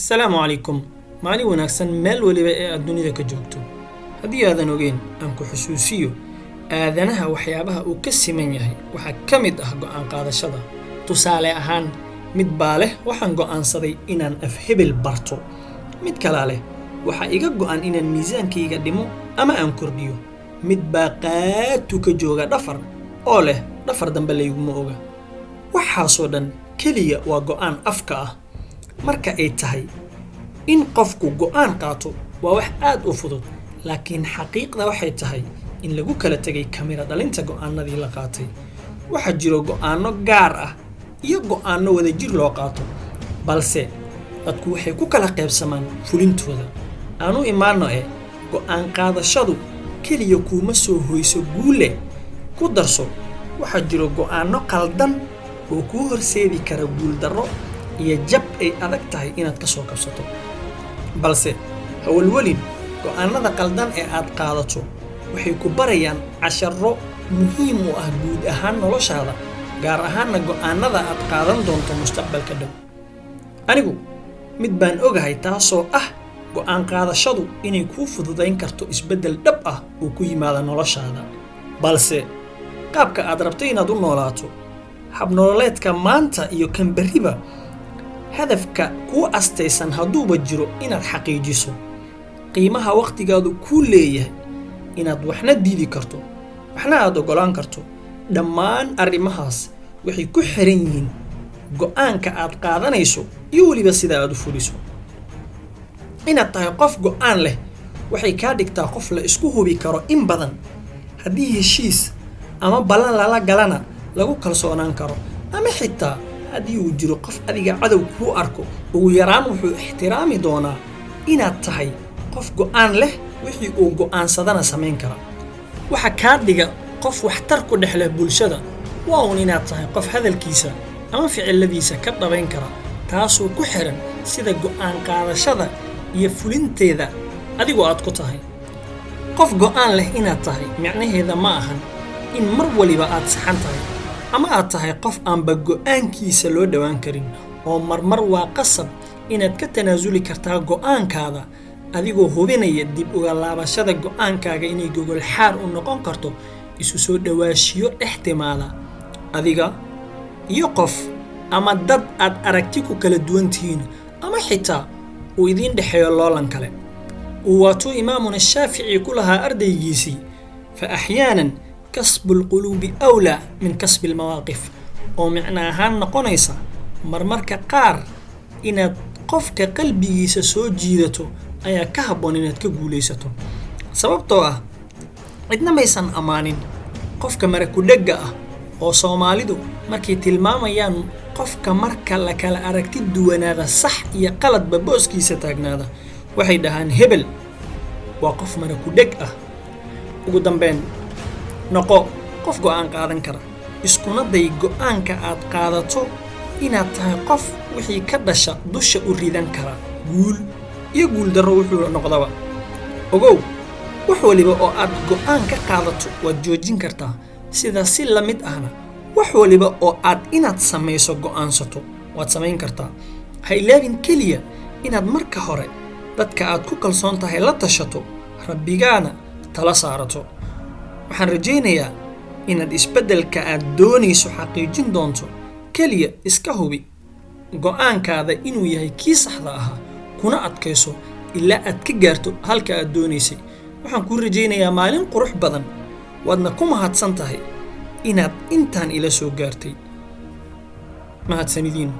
Asalaamu calaykum, maalin wanaagsan meel weliba ee aad dunida ka joogto. Haddii aadan ogeyn, aan ku xusuusiyo, aadanaha waxyaabaha uu ka siman yahay waxaa ka mid ah go'aan qaadashada. Tusaale ahaan, mid baa leh "Waxaan go'aansaday inaan af hebel barto." Mid kalaa leh "Waxaa iga go'an inaan miisaankayga dhimo ama aan kordhiyo." Mid baa qaatu ka jooga dhafar oo leh "Dhafar dambe layguma oga." Waxaasoo dhan keliya waa go'aan afka ah. Marka ay tahay in qofku go'aan qaato, waa wax aad u fudud, laakiin xaqiiqda waxay tahay in lagu kala tegay kamira dhalinta go'aanadii la qaatay. Waxaa jiro go'aanno gaar ah iyo go'aanno wadajir loo qaato, balse dadku waxay ku kala qaybsamaan fulintooda. Aanu imaanno e go'aan qaadashadu keliya kuuma soo hoyso guule. Ku darso, waxaa jiro go'aanno qaldan oo kuu horseedi kara guuldarro iyo jab ay adag tahay inaad ka soo kabsato. Balse ha walwelin, go'aannada qaldan ee aad qaadato waxay ku barayaan casharro muhiim u ah guud ahaan noloshaada, gaar ahaanna go'aannada aad qaadan doonto mustaqbalka dhow. Anigu mid baan ogahay, taasoo ah go'aan qaadashadu inay kuu fududayn karto isbeddel dhab ah oo ku yimaada noloshaada. Balse qaabka aad rabto inaad u noolaato, habnololeedka maanta iyo kan berriba, hadafka kuu astaysan hadduuba jiro inaad xaqiijiso, qiimaha wakhtigaadu kuu leeyahay, inaad waxna diidi karto, waxna aad oggolaan karto, dhammaan arrimahaas waxay ku xiran yihiin go'aanka aad qaadanayso iyo weliba sida aad u fuliso. Inaad tahay qof go'aan leh waxay kaa dhigtaa qof la isku hubi karo in badan, haddii heshiis ama ballan lala galana lagu kalsoonaan karo, ama xitaa haddii uu jiro qof adiga cadow kuu arko, ugu yaraan wuxuu ixtiraami doonaa inaad tahay qof go'aan leh, wixii uu go'aansadana samayn kara. Waxa kaa dhiga qof waxtar ku dhex leh bulshada waa uun inaad tahay qof hadalkiisa ama ficiladiisa ka dhabayn kara, taasoo ku xiran sida go'aan qaadashada iyo fulinteeda adigoo aad ku tahay. Qof go'aan leh inaad tahay micnaheeda ma ahan in mar waliba aad saxan tahay ama aad tahay qof aanba go'aankiisa loo dhowaan karin, oo marmar waa qasab inaad ka tanaasuli kartaa go'aankaada, adigoo hubinaya dib uga laabashada go'aankaaga inay gogol xaar u noqon karto isu soo dhowaashiyo dhex timaada adiga iyo qof ama dad aad aragti ku kala duwan tihiin, ama xitaa uu idiin dhexeeyo loolan kale. Uu waatuu Imaamuna Shaafici ku lahaa ardaygiisii: "Fa axyaanan kasbu alquluubi awlaa min kasbi almawaaqif," oo micno ahaan noqonaysa marmarka qaar inaad qofka qalbigiisa soo jiidato ayaa ka habboon inaad ka guulaysato, sababtoo ah cidna maysan ammaanin qofka marakudhegga ah, oo Soomaalidu markay tilmaamayaan qofka marka la kala aragti duwanaada sax iyo qaladba booskiisa taagnaada, waxay dhahaan: "Hebel waa qof marakudheg ah." Ugu dambeyn, noqo qof go'aan qaadan kara, iskuna day go'aanka aad qaadato inaad tahay qof wixii ka dhasha dusha u ridan kara, guul iyo guuldarro wuxuu noqdaba. Ogow, wax waliba oo aad go'aan ka qaadato waad joojin kartaa, sidaa si la mid ahna wax waliba oo aad inaad samayso go'aansato waad samayn kartaa. Ha ilaabin keliya inaad marka hore dadka aad ku kalsoon tahay la tashato, Rabbigaana tala saarato. Waxaan rajaynayaa inaad isbeddelka aad doonayso xaqiijin doonto. Keliya iska hubi go'aankaada inuu yahay kii saxda ahaa, kuna adkayso ilaa aad ka gaarto halka aad doonaysay. Waxaan kuu rajaynayaa maalin qurux badan, waadna ku mahadsan tahay inaad intaan ila soo gaartay. Mahadsanidiin.